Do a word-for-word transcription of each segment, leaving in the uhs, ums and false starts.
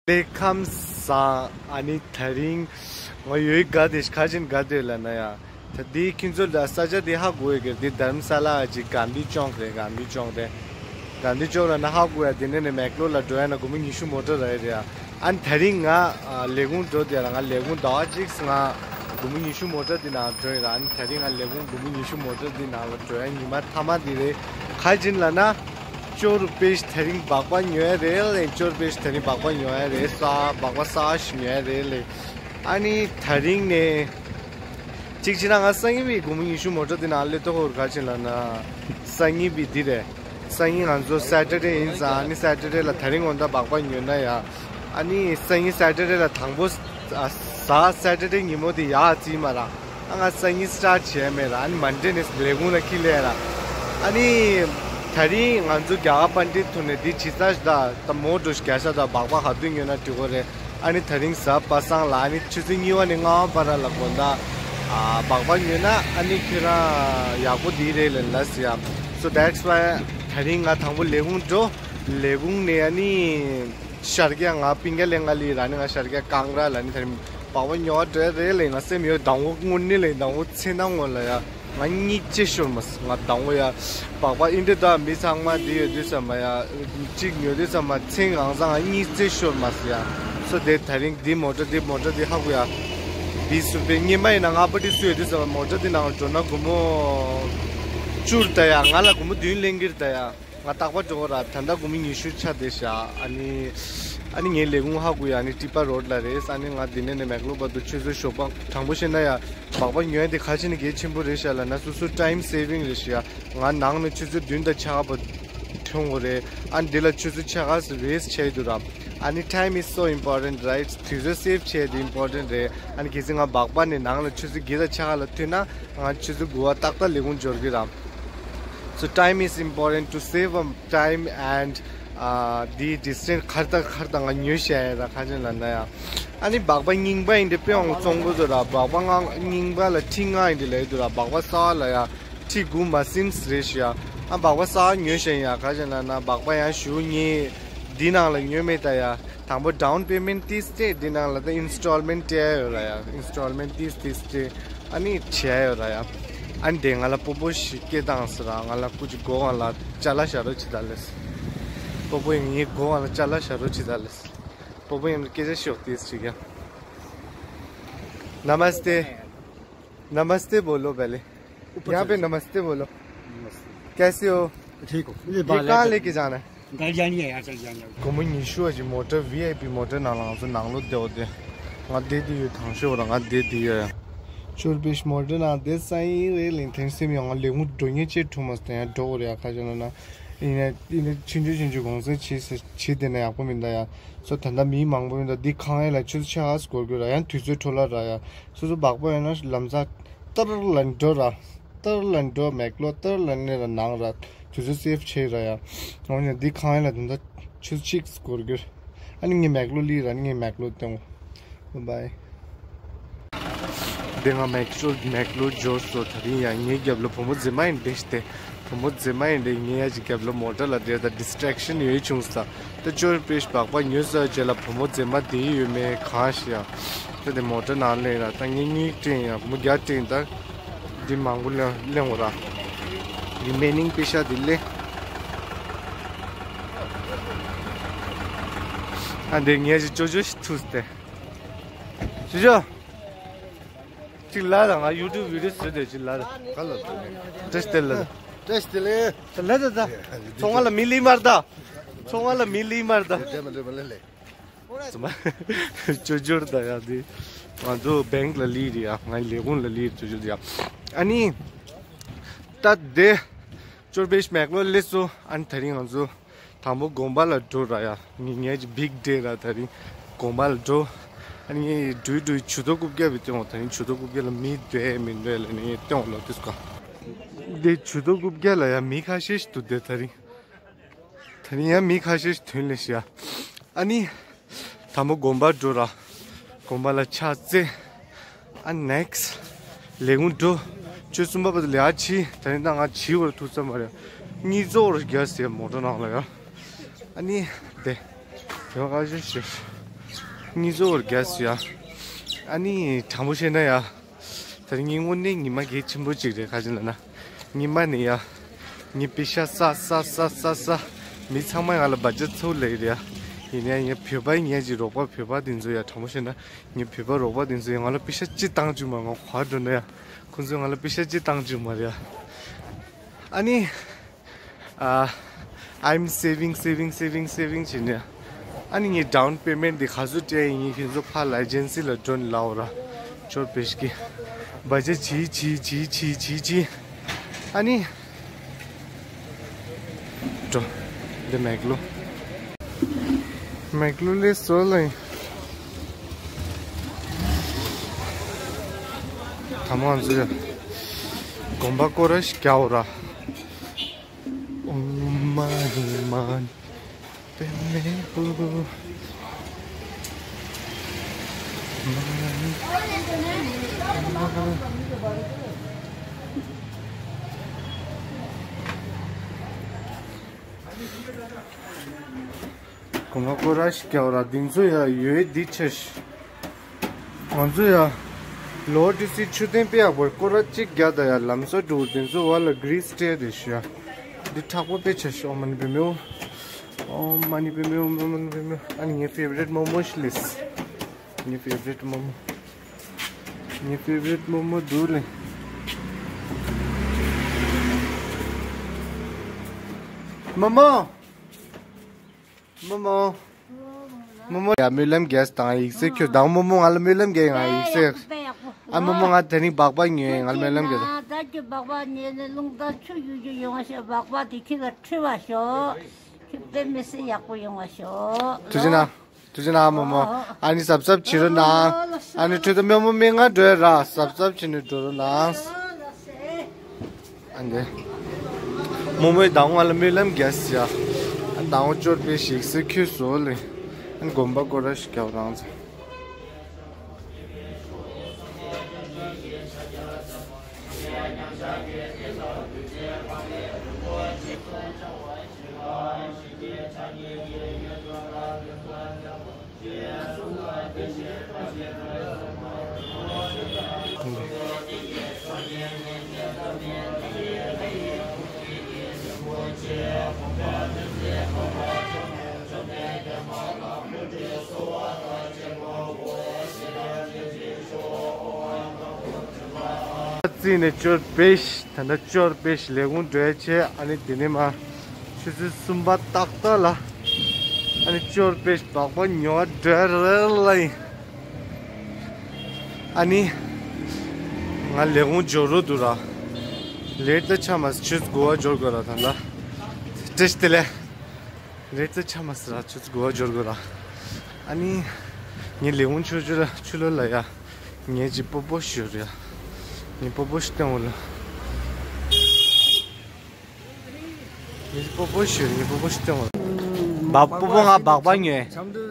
དེ་ཁམས་བཟང་། ཨ་ནི་དེ་རིང་ང་ཡོད་ག་དེ་ཁ་ཆེན་ག་དེ་ལ་ན་ཡ། ད་དེ་ཁྱེད་ཚོ་ལ་ས་ཆ་དེ་ཧ་གོ་ཡོད་གི། དེ་དྷརམ་ས་ལ་ཅིག་གྷན་དྷི་ཅོག་རེད། གྷན་དྷི་ཅོག་རེད། གྷན་དྷི་ཅོག་ལ་ན་ཧ་གོ་ཡ། དེ་ནས་ནས་མེག་ལོར་ལ་འགྲོ་ཡ་ན་སྒོར་མོ་ཉི་ཤུ་མོ་ཊ་རེད་རེད་ཡ། ཨ་ནི་དེ་རིང་ང་ཨ་ལས་ཁུངས་འགྲོ་དེ་ལ། ང་ལས་ཁུངས་ཟླ་བ་གཅིག་ང་སྒོར་མོ་ཉི་ཤུ་མོ་ཊ་དེ་ནང་འགྲོ་ཡིན་ར། ཨ་ནི་དེ་རིང་ང་ལས་ཁུངས་སྒོར་མོ་ཉི་ཤུ་མོ་ཊ་དེ་ནང་ལ་འགྲོ་ཡ་ཉི་མ་མཐའ་མ་དེ་རེད། ག་རེ་ཡིན་ལབ་ན། ཅོར་པེཤ་དེ་རིང་སྦག་སྦག་ཉོ་ཡ་རེད་ལེ། ཅོར་པེཤ་དེ་རིང་སྦག་སྦག་ཉོ་ཡ་རེད། ས་སྦག་སྦག་ས་ཞིག་ཉོ་ཡ་རེད་ལེ། ཨ་ནི་དེ་རིང་ནས་གཅིག་བྱས་ན་ང་སང་ཉིན་པའི་སྒོར་མོ་ཉི་ཤུ་མོ་ཊ་དེ་ནང་སླེབས་ཐོག་ཧོར་ག་ཕྱིན་ལབ་ན། སང་ཉིན་པའི་འདི་རེད། སང་ཉིན་ང་ཚོ་སེ་ཊར་ཌེ་ཡིན་ཙང་། ཨ་ནི་སེ་ཊར་ཌེ་ལ་དེ་རིང་འོ་ད་སྦག་སྦག་ཉོས་ན་ཡ། ཨ་ནི་སང་ཉིན་སེ་ཊར་ཌེ་ལ་དང་པོ་ཨ་གཟའ་སེ་ཊར་ཌེ་ཉིན་མོ་དེ་ཡག་རྩིས་མ་ར། ཨ་ང་སང་ཉིན་སི་ཊར་ཊི་བྱས་མེད་ར། ཨ་ནི་མན་ཌེ་ནས་ལས་ཁུངས་ལ་འཁྱེར་སླེབས་ར། ཨ་ནི་དེ་རིང་ང་ཚོ་རྒྱ་གར་པཎྜི་ཏ་ཐུག་ནས་འདི་ཇི་ཙམ་ཞིག་ད་ད་མོ་འགྲོ་ཞིག་རྒྱ་ཤ་ད་སྦག་སྦག་ག་དུས་ཉོས་ན་འགྲིག་གོ་རེད། ཨ་ནི་དེ་རིང་གཟའ་པ་སངས་ལ། ཨ་ནི་ཆུ་ཚོད་གཉིས་པ་ནས་ལྔ་པ་བར་ལ་དགོང་དག་ཨ་སྦག་སྦག་ཉོས་ན་ཨ་ནི་ཁྱོད་རང་ཡག་པོ་དེ་རེད་ལབ་ལབ་ཟེར་ཡ། So that's why དེ་རིང་ང་དང་པོ་ལས་ཁུངས་འགྲོ། ལས་ཁུངས་ནས་ཨ་ནི་ཤར་རྒྱག་ང་པིང་ག་ལེ་ང་ལི་ར། ནི་ང་ཤར་རྒྱག་ཀང་ར་ལ། ནི་དེ་རིང་སྦག་སྦག་ཉོ་བ་འགྲོ་ཡ་རེད་ལེ། ང་སེམས་ཡོད་སྡང་བོ། དངོས་གནས་ལེ་སྡང་བོ་ཚེ་ནང་ངོ་ལ་ཡ། ང་སྙིང་རྗེ་ཤོར་མ་སོང་། ང་སྡང་བོ་ཡ། སྦག་སྦག་ཨིན་དྲི་ད་མི་ཚང་མ་འདི་ཡོད་དུས་ཙམ་པ་ཡ། གཅིག་ཉོ་དུས་ཙམ་པ་ཚེ་གང་སང་ང་སྙིང་རྗེ་ཤོར་མ་སོང་ཡ། སོ་དེ་དེ་རིང་འདི་མོ་ཊ་འདི་མོ་ཊ་འདི་ཧ་གོ་ཡ། བི་སུ་པེ་སྔོན་མ་ཡིན་ན་ང་པ་ཏི་སུ་ཡོད་དུས་ཙམ་པ་མོ་ཊ་འདི་ནང་འགྲོ་ན་སྒོར་མོ་བཅུ་རེད་ད་ཡ། ང་ལ་སྒོར་མོ་བདུན་ལེན་གི་རེད་ད་ཡ། ང་རྟག་པར་འགྲོ་གི་ར། ད་ལྟ་སྒོར་མོ་ཉི་ཤུ་ཆགས་བསྡད་ཤག་ཨ་ནི་ཨ་ནི་ངའི་ལས་ཁུངས་ཧ་གོ་ཡ། ཨ་ནི་ཊི་པ་རོཌ་ལ་རེད། ཨ་ནི་ང་འདི་ནས་ནས་མེག་ལོར་བར་དུ་ཆུ་ཚོད་ཞོགས་པ་དྲང་པོ་བཤད་ན་ཡ། སྦག་སྦག་ཉོ་ཡ་དེ་ག་ཅི་ནས་གལ་ཆེན་པོ་རེད་ཤག་ལབ་ན། སོ་སོ་ཊའིམ་སེ་བིང་རེད་ཤག་ང་ནང་ནས་ཆུ་ཚོད་བདུན་དང་ཕྱེད་ཀ་བར་ཐོན་དགོས་རེད། ཨ་ནི་འདི་ལ་ཆུ་ཚོད་ཕྱེད་ཀ་ཙམ་ཝེ་སི་ཊི་བྱས་འདུག་ར། ཨ་ནི་time is so important, right? དུས་ཚོད་སེབ་བྱས་དེ་ཨིམ་པོར་ཊེན་ཊི་རེད། ཨ་ནི་གལ་སྲིད་ང་སྦག་སྦག་ནས་ནང་ལ་ཆུ་ཚོད་བརྒྱད་དང་ཕྱེད་ཀ་ལ་ཐོན་ན་ང་ཆུ་ཚོད་དགུ་པ་ཏག་ཏག་ལས་ཁུངས་འབྱོར་གི་ར། So time is important to save, um, time and, uh, the distance. གར་དང་གར་དང་ང་ཉོས་བཤད་ཡ་ར་ཁ་ཅན་ལ་ན་ཡ། ཨ་ནི་སྦག་སྦག་རྙིང་པ་ཡིན་དེ་དཔེ་ཡང་བཙོང་གི་འདུག་ར། སྦག་སྦག་ང་རྙིང་པ་ལ་ཁྲི་ལྔ་ཡིན་དེ་ལས་འདུག་ར། སྦག་སྦག་གསར་པ་ལ་ཡ་ཁྲི་དགུ་མ་ཟིན་རེད་ཤག་ཨ་སྦག་སྦག་གསར་པ་ཉོས་བཤད་ཡ་ཁ་ཅན་ལ་ན། སྦག་སྦག་ཡང་ཞུ་ངེས་འདི་ནང་ལ་ཉོས་མེད་ད་ཡ། དང་པོ་ཌའོན་པེ་མེན་ཊི་ཏིས་སྤྲད། འདི་ནང་ལ་ད་ཨིན་སི་ཊོལ་མེན་ཊི་སྤྲད་ཡོད་ར་ཡ། ཨིན་སི་ཊོལ་མེན་ཊི་ཏིས་ཏིས་སྤྲད། ཨ་ནི་བྱས་ཡོད་ར་ཡ། ཨ་ནི་དེ་ང་ལ་སྤོ་བོ་ཞིག་སྐད་བཏང་ཟེར་ར། ང་ལ་སྐུ་ཅི་མགོ་སྒང་ལ་ཅ་ལག་བཞག་རོགས་བྱེད་ད་ལེ། སྤོ་བོ་ཡིན་ངའི་མགོ་སྒང་ལ་ཅ་ལག་བཞག་རོགས་བྱེད་ད་ལེ། སྤོ་བོ་ཡིན་སྐད་ཆ་ཤོག་ཏིས་ཅིག་ཡ། नमस्ते। नमस्ते बोलो पहले। ऊपर यहाँ पे चले। नमस्ते बोलो। नमस्ते। कैसे हो? ठीक हो? ये ये बाल कहाँ है। लेके जाना है? घर जानी है, यहाँ चल जानी है। སྒོར་མོ་ཉི་ཤུ་ཞིག་མོ་ཊ་ཝི་ཨའི་པི་མོ་ཊ་ནང་ལ་ང་ཚོ་ནང་ལོགས་བསྡད་འོ་དེ། ང་བསྡད་དེ་ཡོད། དང་ཤོག་ར་ང་བསྡད་དེ་ཡོད་ཡ། ཅོར་པེཤ་མོ་ཊ་ནང་བསྡད་ས་ཡིན་རེད་ལིན་ཐེན་སེམས་ཡོང་ང་ལས་ཁུངས་འགྲོ་ཉེན་ཆེ་ཐུག་མ་སྟེ་ཡང་འགྲོ་འོ་རེད་ཡ། ཁ་ཅན་ན་ན་ཡིན་ན་ཡིན་ན་ཆུང་ཆུང་ཆུང་ཆུང་གོང་ཚད་བྱེད་ས་བྱེད་དེ་ན་ཡག་པོ་མིན་ད་ཡ། སོ་ད་ལྟ་མི་མང་པོ་མིན་ད་འདི་ཁང་ཡན་ལ་ཆུ་ཚོད་ཕྱེད་ཀ་སྐོར་དགོས་ར། ཡང་དུས་ཚོད་འཕྲོ་བརླག་ར་ཡ། སོ་སོ་སྦག་སྦག་ཡོད་ན་ལམ་སང་ཏར་ལ་འགྲོ་ར། ཏར་ལ་འགྲོ་མེག་ལོར་ཏར་ལ་ནི་ར་ནང་ར། དུས་ཚོད་སེབ་བྱེད་ར་ཡ། འོ་ནི་འདི་ཁང་ཡན་ལ་དུང་ད་ཆུ་ཚོད་གཅིག་སྐོར་དགོས། ཨ་ནི་ངས་མེག་ལོར་ལི་ར། ནི་ངས་མེག་ལོར་སྟོན། བའི་བའི། དེ་ང་མེག་ལོར་མེག་ལོར་འབྱོར་སོ། ད་རིང་ཡང་ངའི་རྒྱབ་ལ་བུ་མོ་མཛེས་མ་ཡིན་དེ་ཞིག་སྟེ། བུ་མོ་མཛེས་མ་ཡིན་དེ་ངའི་ཡ་ཅིག་རྒྱབ་ལ་མོ་ཊ་ལ་བསྡད་ད་ཌི་སི་ཊེག་ཤན་ཡོད་བྱུང་ས། ད་ཅོར་པེཤ་སྦག་སྦག་ཉོས་ས་རྗེས་ལ་བུ་མོ་མཛེས་མ་དེ་ཡོད་མེད་གང་ཤེས་ཡ། ད་དེ་མོ་ཊ་ནང་ལེན་ར། ད་ངས་གཉིས་སྤྲད་ཡ། བུ་མོ་བརྒྱ་སྤྲད་ད། འདི་མང་པོ་ལེན་ལེན་འོ་ར། རི་མེ་ནིང་པེ་ཤ་དེ་ལེན། ཨ་འདི་ངས་ཅིག་ཅོ་ཅོ་ཞིག་ཐུག་སྟེ། ཅོ་ཅོ། གཅིག་ལ་དང་ང་ཡུ་ཊུབ་བི་ཌི་ཡོ་བཟོས་ཏེ་གཅིག་ལ་དང་། ག་ལ་བཟོས་ནས། བཀྲ་ཤིས་བདེ་ལེགས། བཀྲ་ཤིས་བདེ་ལེགས། ད་ལ་ད་ད། ཚོང་བ་ལ་མི་ལི་མར་ད། ཚོང་བ་ལ་མི་ལི་མར་ད། རེད་མ་རེད་མ་ལེ་ལེ། ཚོང་བ་ཅོ་ཅོར་ད་ཡ་དེ། ང་ཚོ་བེང་ལ་ལི་རེད་ཡ། ང་ལས་ཁུངས་ལ་ལི་རེད་ཅོ་ཅོར་ད་ཡ། ཨ་ནི། ད་དེ། ཅོར་པེཤ་མེག་ལོར་སླེབས་སོ། ཨ་ནི་དེ་རིང་ང་ཚོ། དང་པོ་དགོན་པ་ལ་འགྲོ་ར་ཡ། ངེད་ཀྱི་བིག་ཌེ་ར་དེ་རིང་དགོན་པ་ལ་འགྲོ། ཨ་ནི་ངས་འགྲུལ་འགྲུལ་ཇུས་གཏོགས་རྐུབ་བཀྱག་བི་སྟོན་འོ། དེ་རིང་ཇུས་གཏོགས་རྐུབ་བཀྱག་ལ་མི་འདུག་མི་འདུག་ལ་ནི་ངས་སྟོན་འོ་ལ་དུས་ཀ། འདི་ཇུས་གཏོགས་རྐུབ་བཀྱག་ལ་ཡ་མི་ཁ་ཤས་ཤིག་འདུག་དེ་དེ་རིང་། དེ་རིང་ཡ་མི་ཁ་ཤས་ཤིག་ཐོན་ལེ་ཤི་ཡ། ཨ་ནི། དང་པོ་དགོན་པ་འགྲོ་ར། དགོན་པ་ལ་ཕྱག་འཚལ། ཨ་ནེག་སི་ཊི་ལས་ཁུངས་འགྲོ། ཆུ་གསུམ་པ་བར་དུ་ལས་ཀ་བྱེད། ད་ནི་ད་ང་བྱེད་བར་ཐུག་ས་མ་རེད། གཉིད་ཙོག་ར་རྒྱག་ཟེར་མོ་ཊ་ནང་ལ་ཡ། ཨ་ནི་དེ། དེ་བ་ཁ་ཤས་ཤིག་གཉིས་ཚོ་བར་རྒྱ་སུ་ཡ། ཨ་ནི་དྲང་པོ་བཤད་ན་ཡ། ད་རིང་ངའི་དངོས་གནས་ཉི་མ་གལ་ཆེན་པོ་གཅིག་རེད། ག་ཅི་ལབ་ན། ཉི་མ་ནས་ཡ། ངའི་པེ་ཤ་བསགས་བསགས་བསགས་བསགས་བསགས། མི་ཚང་མས་ང་ལ་བ་ཇེཊ་ཚུར་ལེན་རེད་ཡ། ཡིན་ན་ཡང་ངའི་བོད་པ་ངའི་ཅིག་རོགས་པ་བོད་པ་དེ་ཚོ་ཡ། དྲང་པོ་བཤད་ན་ངའི་བོད་པ་རོགས་པ་དེ་ཚོ་ཡ་ང་ལ་པེ་ཤ་གཅིག་བཏང་བཅུག་མ། ང་ག་པར་འགྲོ་ན་ཡ། ཁོང་ཚོས་ང་ལ་པེ་ཤ་གཅིག་བཏང་བཅུག་མ་རེད་ཡ། ཨ་ནི། ཨ། I'm saving, saving, saving, saving བྱས་ནས། ཨ་ནི་ངས་ཌའུན་པེ་མེན་ཊི་འདི་ག་ཚོད་སྤྲད་ཡིན། ཁྱེད་ཚོ་ཕར་ལ་ཨེ་ཇེན་སི་ལ་འགྲོ་ནས་ལབ་ར། ཅོར་པེ་ཤི་གི་བ་ཇེཊ་བྱིས་བྱིས་བྱིས་བྱིས་བྱིས་བྱིས། ཨ་ནི། འགྲོ། འདི་མེག་ལོ། མེག་ལོ་ལས་བཟོ་ལ་ཡིན། ད་མ་འཛུལ་ཡ། གོམ་པ་སྐོར་ར་ཞིག་རྒྱག་འོ་ར། ཨོཾ་མ་ཎི་མ་ཎི་པདྨེ་ཧཱུྃ། མ་ཎི་མ་ཎི། གོང་མ་སྐོར་ར་ཞིག་རྒྱག་ར། འདི་ཚོ་ཡ་ཡོད་འདི་ཆེ་ཤི། ང་ཚོ་ཡ། ལོ་དེ་སི་ཆུ་ཐེན་དཔེ་ཡག་པོ་སྐོར་ར་གཅིག་རྒྱག་ད་ཡ། ལམ་སང་འགྲོ་འདི་ཚོ་བ་ལ་གྷི་རིས་སྤྲད་རེད་ཤི་ཡ། འདི་དྲག་པོ་དཔེ་ཆེ་ཤི། ཨོཾ་མ་ཎི་པདྨེ་ཧཱུྃ། ཨོཾ་མ་ཎི་པདྨེ་ཧཱུྃ། ཨོཾ་མ་ཎི་པདྨེ་ཧཱུྃ། ཨ་ནི་ངའི་ཕེ་ཝ་རིཊ་མོ་མོ་ཤི་ལེས། ངའི་ཕེ་ཝ་རིཊ་མོ་མོ། ངའི་ཕེ་ཝ་རིཊ་མོ་མོ་འདུག་ལེ། མོ་མོ། མོ་མོ། མོ་མོ་ཡ་སྨོན་ལམ་རྒྱག་དང་ཡིག་ཚད་ཁྱོད་དང་། མོ་མོ་ང་ལ་སྨོན་ལམ་རྒྱག་ང་ཡིག་ཚད། ཨ་མོ་མོ་ང་དེ་རིང་སྦག་སྦག་ཉོས། ང་ལ་སྨོན་ལམ་རྒྱག་དང་། ད་ཀྱི་སྦག་སྦག་ཉོས་ནས་རླུང་རྟ་ཆུ་ཡུ་ཡུ་ཡོང་བ་ཤོག་སྦག་སྦག་དེ་ཁྱི་ལ་ཁྲི་བ་ཤོག་ཁྱི་དཔེ་མི་སྲིད་ཡག་པོ་ཡོང་བ་ཤོག་ཐུགས་རྗེ་གནང་། ཐུགས་རྗེ་གནང་། མོ་མོ། ཨ་ནི་གཟབ་གཟབ་བྱེད་རོགས་གནང་། ཨ་ནི་ཁྲོད་དུ་མོ་མོ་མི་ང་འགྲོ་ཡ་ར། གཟབ་གཟབ་བྱེད་ནས་འགྲོ་རོགས་གནང་། ཨ་ནི། མོ་མོའི་ཟླ་ངོ་ལ་སྨོན་ལམ་རྒྱག་ཟེར་ཡ། ཨ་ཟླ་ངོ་ཅོར་པེ་ཤི་ཟེར་ཁྱོད་བཟོ་ལེ། ཨ་ནི་དགོན་པ་སྐོར་ར་ཞིག་རྒྱག་རང་ཚེ། རྩིས་ནས་ཅོར་པེ་ཤི། ད་ལྟ་ཅོར་པེ་ཤི་ལས་ཁུངས་འགྲོ་ཡ་ཆེ། ཨ་ནི་དེ་ནས་མ་ཆུ་ཚོད་གསུམ་པ་ཏག་ཏག་ལ། ཨ་ནི་ཅོར་པེ་ཤི་སྦག་སྦག་ཉོ་བ་འགྲོ་ཡ་རེད་ལ་ཡིན། ཨ་ནི། ང་ལས་ཁུངས་འབྱོར་རོགས་འདུག་ར། ལེཊ་ད་ཆགས་མ་སོང་། ཆུ་ཚོད་དགུ་པ་འབྱོར་དགོས་ར་ད་ལ། བཀྲ་ཤིས་བདེ་ལེགས། ལེཊ་ད་ཆགས་མ་སོང་ར། ཆུ་ཚོད་དགུ་པ་འབྱོར་དགོས་ར། ཨ་ནི། ངའི་ལས་ཁུངས་ཆུ་ཚོད་ཆུ་ལོ་ལ་ཡ། ངའི་ཅི་སྤོ་སྤོ་ཞུ་ར་ཡ། ངའི་སྤོ་སྤོ་ཞིག་བཏང་འོ་ལ། ངའི་སྤོ་སྤོ་ཞུ། ངའི་སྤོ་སྤོ་ཞིག་བཏང་འོ་ལ། སྤོ་སྤོ་ང་སྦག་སྦག་ཉོས། ཆབ་མདོ་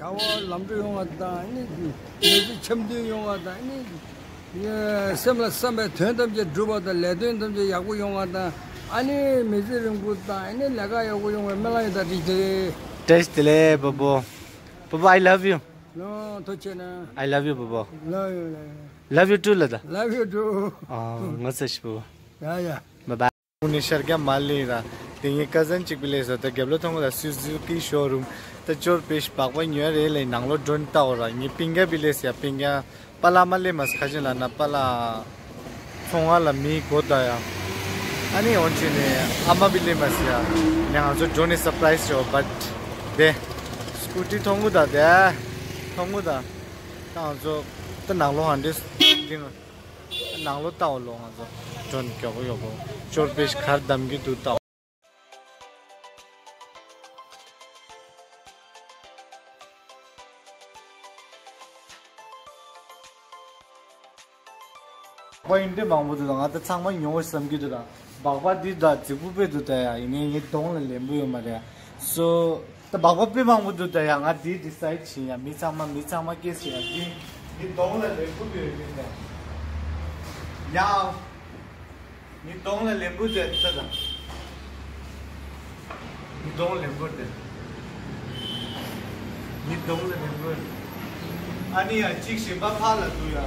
བྱ་བ་ལམ་འགྲོ་ཡོང་བ་དང་ནི། མི་ཚེ་འཆམ་མཐུན་ཡོང་བ་དང་ནི། སེམས་ལ་བསམ་པའི་དོན་ཐམས་ཅད་འགྲུབ་པ་དང་། ལས་དོན་ཐམས་ཅད་ཡག་པོ་ཡོང་བ་དང་། ཨ་ནི་མི་ཚེ་རིང་པོ་དང་ཨ་ནི་ལས་ཀ་ཡག་པོ་ཡོང་བའི་སྨོན་ལམ་ཡོད། ད་བཀྲ་ཤིས་བདེ་ལེགས། བཀྲ་ཤིས་བདེ་ལེགས་སྤོ་སྤོ། སྤོ་སྤོ། I love you. ལོ་ཐུགས་རྗེ་གནང་། I love you སྤོ་སྤོ། Love you, love you. Love you too ལ་ད། Love you too. ཨ་ང་ཚ་ཤི་སྤོ་སྤོ། ཡ་ཡ། Bye bye. ནི་ཤར་རྒྱ་མ་ལི་ར། དེ་ངའི་ཀ་ཟན་གཅིག་པི་ལེ་སོ། ད་རྒྱབ་ལོ་མཐོང་གོ་ད། སུ་ཛུ་ཀི་ཤོ་རུམ། ད་ཅོར་པེ་ཤི་སྦག་སྦག་ཉོ་རེད་ལེ། ནང་ལོ་ཌོན་ལྟའོ་ར། ངའི་པིང་ག་པི་ལེ་སི་ཡ། པིང་ག་པ་ལ་མ་ལེ་མ་སི་ཁ་ཅན་ལ་ན་པ་ལ། ཚོང་ང་ལ་མི་གོ་ད་ཡ། ཨ་ནི་འོན་ཆེ་ནི་ཨ་མ་པི་ལེ་མ་སི་ཡ། ནི་ང་ཚོ་ཌོན་ནི་སར་པ་རའི་སི་ཡོ། བཊ་དེ་སྐུ་ཊི་མཐོང་གོ་ད། དེ་མཐོང་གོ་ད། ད་ང་ཚོ་ད་ནང་ལོ་ཧན་ཌེ་ཌི་ལིང་། ནང་ལོ་ལྟ་བ་ལོ། ང་ཚོ་ཌོན་མགྱོགས་པོ་ཡོད་པོ། ཅོར་པེ་ཤི་གར་འདམ་གྱི་འདུག་ལྟ་བ། སྦག་སྦག་ཡིན་དེ་མང་པོ་འདུག་ད། ང་ད་ཚང་མ་ཉོ་བསམ་གྱི་འདུག་ད། སྦག་སྦག་འདི་ད་རྫིག་པོ་དཔེ་འདུག་ད་ཡ། ཡིན་ནའི་ངའི་གདོང་ལ་ལེན་པོ་ཡོད་མ་རེད། སོ། ད་སྦག་སྦག་དཔེ་མང་པོ་འདུག་ད་ཡ། ང་དེ་ཌི་སའིཌ་བྱེད་ཡ། མི་ཚང་མ་མི་ཚང་མ་སྐྱེས་སོ་ཡ། དེ་དེ་གདོང་ལ་ལེན་པོ་ཡོད་མི་ད་ཡ། ངའི་གདོང་ལ་ལེན་པོ་དེ་ད་ད། ངའི་གདོང་ལེན་པོ་དེ། ཉིས་སྟོང་ལ་ནས་དགོས། ཨ་ནི་ཡང་གཅིག་གཞན་པ་ཕར་ལ་འདུག་ཡ།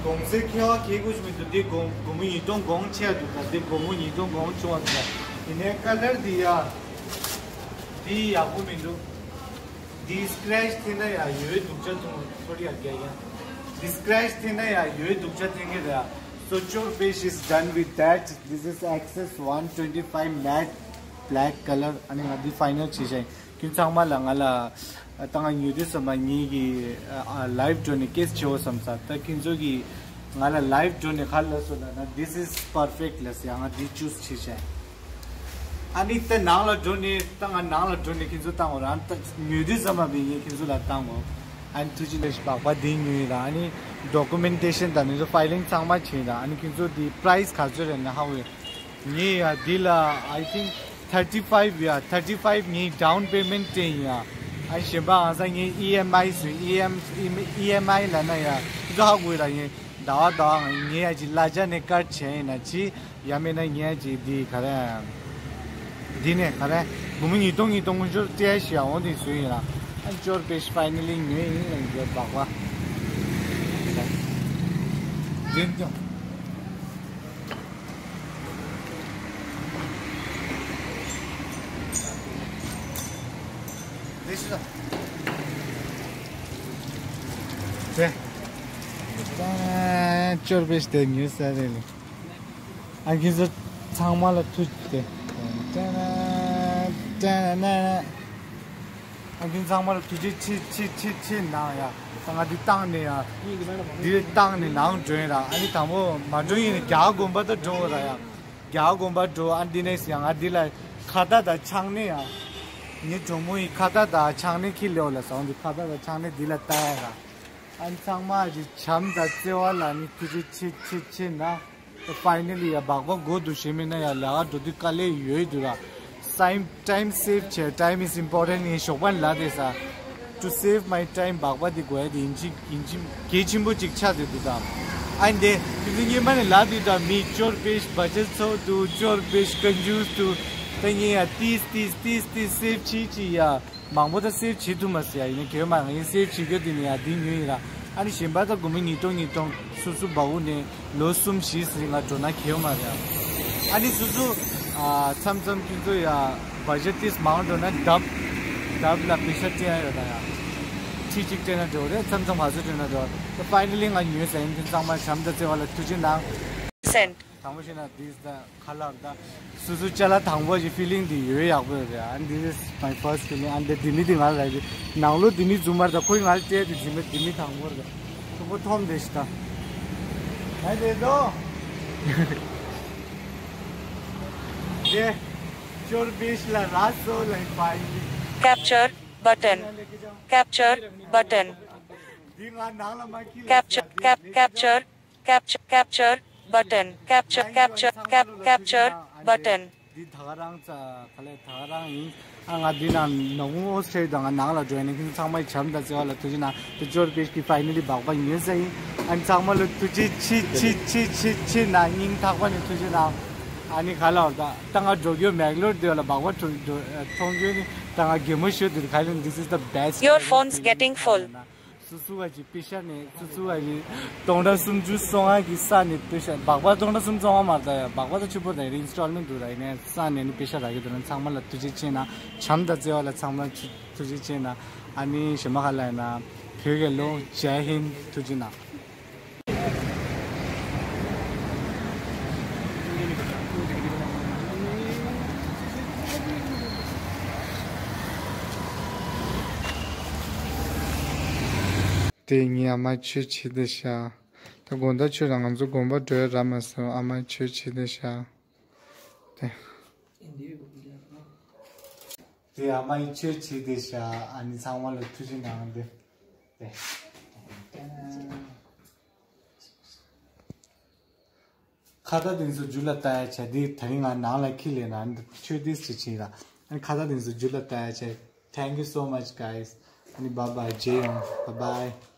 གོང་ཚད་ཁྱད་པར་གལ་དགོས་ཞིག་མི་འདུག་འདི་སྒོར་སྒོར་མོ་ཉིས་སྟོང་གོང་ཆེ་འདུག་ད་འདི་སྒོར་མོ་ཉིས་སྟོང་གོང་ཆུང་བ་འདུག་ཡིན་ནའི་ཀ་ལར་འདི་ཡ། འདི་ཡག་པོ་མི་འདུག་འདི་སི་ཀེ་རེ་ཆི་ཐེབས་ན་ཡ་ཡོད་སྡུག་ཅག་ཐུང་ཚོར་ཡ་རྒྱ་ཡ། འདི་སི་ཀེ་རེ་ཆི་ཐེབས་ན་ཡ་ཡོད་སྡུག་ཅག་ཐེབས་ཀྱི་རེད་ཡ། So Chor Pech is done with that. This is Access one twenty-five matte black color. ཨ་ནི་ང་འདི་ཕའི་ནལ་བྱས་བྱས། ཁྱོད་ཚང་མ་ལ་ང་ལ་ད་ང་ཉོ་དུས་ཙམ་པ་ངེད་ཀྱི་ལའིབ་འགྲོ་ནས་ཀེ་སི་བྱེད་འོ་བསམ་ས། ད་ཁྱོད་ཚོ་གི་ང་ལ་ལའིབ་འགྲོ་ནས་ག་ལ་སོ་ལ་ན། This is perfect ལ་ཟེར་ཡ། ང་འདི་ཅུ་སི་བྱས་བྱས། ཨ་ནི་ད་ནང་ལ་འགྲོ་ནས་ད་ང་ནང་ལ་འགྲོ་ནས་ཁྱོད་ཚོ་བཏང་འོ་རང་ད་ཉོ་དུས་ཙམ་པ་མི་ངས་ཁྱོད་ཚོ་ལ་བཏང་འོ། ཨ་ནི་ཐུགས་རྗེ་ལེགས་སྦག་པ་འདི་ཉོས་ཡིན་ར། ཨ་ནི་ཌོ་ཀུ་མེན་ཊེ་ཤན་དང་ནི་ཚོ་ཕའི་ལིང་ཚང་མ་བྱས་ཡིན་ར། ཨ་ནི་ཁྱོད་ཚོ་འདི་པ་རའི་སི་ག་ཚོད་རེད་ན་ཧ་འོས། ངས་ཡ་འདི་ལ་I think thirty five ཡ། thirty five ངས་ཌའུན་པེ་མེན་ཊི་སྤྲད་ཡིན་ཡ། ཨ་ནི་གཞན་པ་ཨང་ས་ངས་ཨི་ཨེམ་ཨའི་བཟོས། ཨི་ཨེམ་ཨི་ཨེམ་ཨའི་ལ་ན་ཡ་ཁྱོད་ཚོ་ཧ་གོ་ཡིན་ར། ངས་ཟླ་བ་ཟླ་བ་ང་ངས་ཡ་ཅིག་གླ་ཆ་ནས་ཀཊ་བྱས་ཡིན་ན་ཅི། ཡང་མིན་ན་ངས་ཅིག་འདི་ག་རེ། འདི་ནས་ག་རེ། སྒོར་མོ་ཉིས་སྟོང་ཉིས་སྟོང་དངུལ་ཆོར་སྤྲད་ཞེས་འོང་དེ་བཟོས་ཡིན་ལ། ཨ་ཅོར་པེ་ཤི་ཕའི་ནལ་ལི་ཉོས་ཡིན་ལ་ཡོད་བག་བ། འདི་ཀྱང་། འདི་ཤི་ལ། དེ། ཅོར་པེ་ཤི་དེ་ཉོས་ས་རེད་ལ། ཨ་ཁྱེད་ཚོ་ཚང་མ་ལ་ཐུགས་རྗེ་ཆེ། ཨ་ཁྱེད་ཚང་མ་ལ་ཐུགས་རྗེ་ཆེ་ཆེ་ཆེ་ཆེ་གནང་ཡ། ད་ང་འདི་བཏང་ནས་ཡ། འདི་བཏང་ནས་ནང་འགྲོ་ཡིན་ར། ཨ་ནི་དང་པོ་མ་འགྲོ་ཡིན་ནས་རྒྱ་གར་དགོན་པ་ད་འགྲོ་ར་ཡ། རྒྱ་གར་དགོན་པ་འགྲོ། ཨ་འདི་ནས་ཡ་ང་འདི་ལ་ཁ་བརྡ་དང་ཕྱག་ནས་ཡ། ངའི་གྲོགས་མོ་ཡི་ཁ་བརྡ་དང་ཕྱག་ནས་ཁྱི་ལེའོ་ལ་སོང་འདི་ཁ་བརྡ་དང་ཕྱག་ནས་འདི་ལ་ལྟ་ཡ་ར། ཨ་ནི་ཚང་མ་གི་བྱམས་དང་བརྩེ་བ་ལ་ནི་ཐུགས་རྗེ་ཆེ་ཆེ་ཆེ་གནང་། Finally ཡ་བག་པ་དགོས་འདུག་ཞེས་མིན་ན་ཡ་ལས་ཀ་འགྲོ་དུས་དཀའ་ལས་ཡོད་འདུག་ར། སའིམ་time save བྱས། Time is important. ངས་ཞོགས་པ་ནས་ལབ་བསྡད་ས། To save my time བག་པ་འདི་དགོས་ཡ་དེ་ཡིན་གཅིག་ཡིན་གཅིག་གལ་ཆེན་པོ་གཅིག་ཆགས་བསྡད་འདུག་ད། ཨ་ནི་དེ་དེ་ཚོ་སྔོན་མ་ནས་ལབ་བསྡད་ད། མི་ཅོར་པེ་ཤི་བ་ཇེཊ་ཚོགས་འདུག་ཅོར་པེ་ཤི་ཀན་ཇུས་འདུག་ད་ངས་ཡ་ཏིས་ཏིས་ཏིས་ཏིས་སེབ་བྱེད་ཅིག་ཡ། མང་པོ་ད་སེབ་བྱེད་ཐུབ་མ་སོང་ཡ། ཡིན་ན་གལ་མ་ང་ཡིན་སེབ་བྱེད་རྒྱུ་དེ་ནི་ཡ་འདི་ཉོས་ཡིན་ར། ཨ་ནི་གཞན་པ་ད་སྒོར་མོ་ཉིས་སྟོང་ཉིས་སྟོང་སོ་སོ་བ་འུ་ནས་ལོ་གསུམ་བཞི་ཟིན་ང་འགྲོ་ན་གལ་མ་རེད། ཨ་ནི་སོ་སོ་ཨ་མཚམས་མཚམས་ཁྱོད་ཚོ་ཡ་བ་ཇེཊ་ཏིས་མང་འགྲོ་ན་ཌབ་ཌབ་ལ་པེ་ཤ་སྤྲད་ཡ་ཡོད་ད་ཡ། ཁྲི་གཅིག་སྤྲད་ན་འགྲོ་རེད། མཚམས་མཚམས་ང་ཚོ་སྤྲད་ན་འགྲོ། ད་ཕའི་ནལ་ལི་ང་ཉོས་ཟིན། ཁྱོད་ཚང་མ་བྱམས་དང་བརྩེ་བ་ལ་ཐུགས་རྗེ་གནང་། སེན། དང་པོ་བྱས་ན་this the ཁ་ལག་ད་སོ་སོ་ཅ་ལག་དང་པོ་ཞིག་feeling འདི་ཡོད་ཡག་པོ་ཡོད་རེད། And this is my first feeling. And the ལྡི་ལི་འདི་ང་ལ་རེད། ནང་ལོགས་ལྡི་ལི་ཛུམ་མར་ད་ཁོའི་ང་ལ་སྤྲད་དེ་ཛི་མེ་ལྡི་ལི་དང་པོ་རེད། ཁོ་ཁོ་ཐོམ་དེ་ཤི་ད། ང་དེ་དོ། དེ་ཅོར་པེ་ཤི་ལ་ར་སོ་ལ་ཕའི། Capture button. Capture button. འདི་ང་ནང་ལ་མ་ཁྱི་ལ། Capture cap capture capture capture button. Capture cap capture button. འདི་ད་ག་རང་ཙ་ག་ལེ་ད་ག་རང་ཡིན། ཨ་ང་འདི་ནང་ནོ་ངོ་ཨོ་སི་ཊེ་ལི་ཡ་དང་ང་ནང་ལ་འགྲོ་ཡ་ནི་ཁྱེད་ཚང་མའི་བྱམས་དང་བརྩེ་བ་ལ་ཐུགས་རྗེ་གནང་། དེ་ཅོར་པེ་ཤི་ཕའི་ནལ་ལི་བག་པ་ཉོས་ས་ཡིན། ཨ་ཚང་མ་ལ་ཐུགས་རྗེ་ཆེ་ཆེ་ཆེ་ཆེ་ཆེ་གནང་། སྙིང་ཐག་པ་ནས་ཐུགས་རྗེ་གནང་། ཨ་ནི་ག་ལ་བར་ད་ད་ང་འགྲོ་རྒྱུ་མེག་ལོར་དེ་བ་ལ་བག་པ་འཐུང་འཐུང་རྒྱུ་ནི་ད་ང་གད་མོ་ཤོར་དུས་ག་ལེ། This is the best. Your phone's getting full. སུ་སུ་བ་ཅིག་པེ་ཤ་ནས་སུ་སུ་བ་ཅིག་སྟོང་ཕྲག་སུམ་ཅུ་སོ་ལྔ་གི་ས་ནས་པེ་ཤ་བག་པ་སྟོང་ཕྲག་སུམ་ཅུ་སོ་ལྔ་མ་རེད་ད་ཡ། བག་པ་ད་ཆུ་པོ་ད་ཡ་ཨིན་སི་ཊོལ་མེན་ཊི་འདུག་ར། ཡིན་ནའི་ས་ནས་ནི་པེ་ཤ་རག་གི་འདུག་ན་ཚང་མ་ལ་ཐུགས་རྗེ་ཆེ་གནང་། བྱམས་དང་བརྩེ་བ་ལ་ཚང་མ་ཐུགས་རྗེ་ཆེ་གནང་། ཨ་ནི་གཞན་མ་ག་ལ་ཡིན་ན་བོད་རྒྱལ་ལོ། ཇའི་ཧིན། ཐུགས་རྗེ་གནང་། དེ་ངའི་ཨ་མ་ཆོས་བྱེད་དེ་ཤག་ད་དགོང་དག་ཆོས་ར་ང་ཚོ་དགོན་པ་འགྲོ་ཡ་རག་མ་སོང་། ཨ་མ་ཆོས་བྱེད་དེ་ཤག་དེ། དེ་ཨ་མའི་ཆོས་བྱེད་དེ་ཤག་ཨ་ནི་ཚང་མ་ལ་ཐུགས་རྗེ་གནང་། དེ་དེ། ཁ་བརྡ་དེ་ཚོ་རྒྱུ་ལ་ལྟ་ཡ་བྱས། དེ་དེ་རིང་ང་ནང་ལ་ཁྱི་ལས་ན་ཆོས་དེ་ཚོ་བྱེད་ར། ཨ་ནི་ཁ་བརྡ་དེ་ཚོ་རྒྱུ་ལ་ལྟ་ཡ་བྱས། Thank you so much, guys. ཨ་ནི་bye bye. རྗེས་ཡོང་། Bye bye.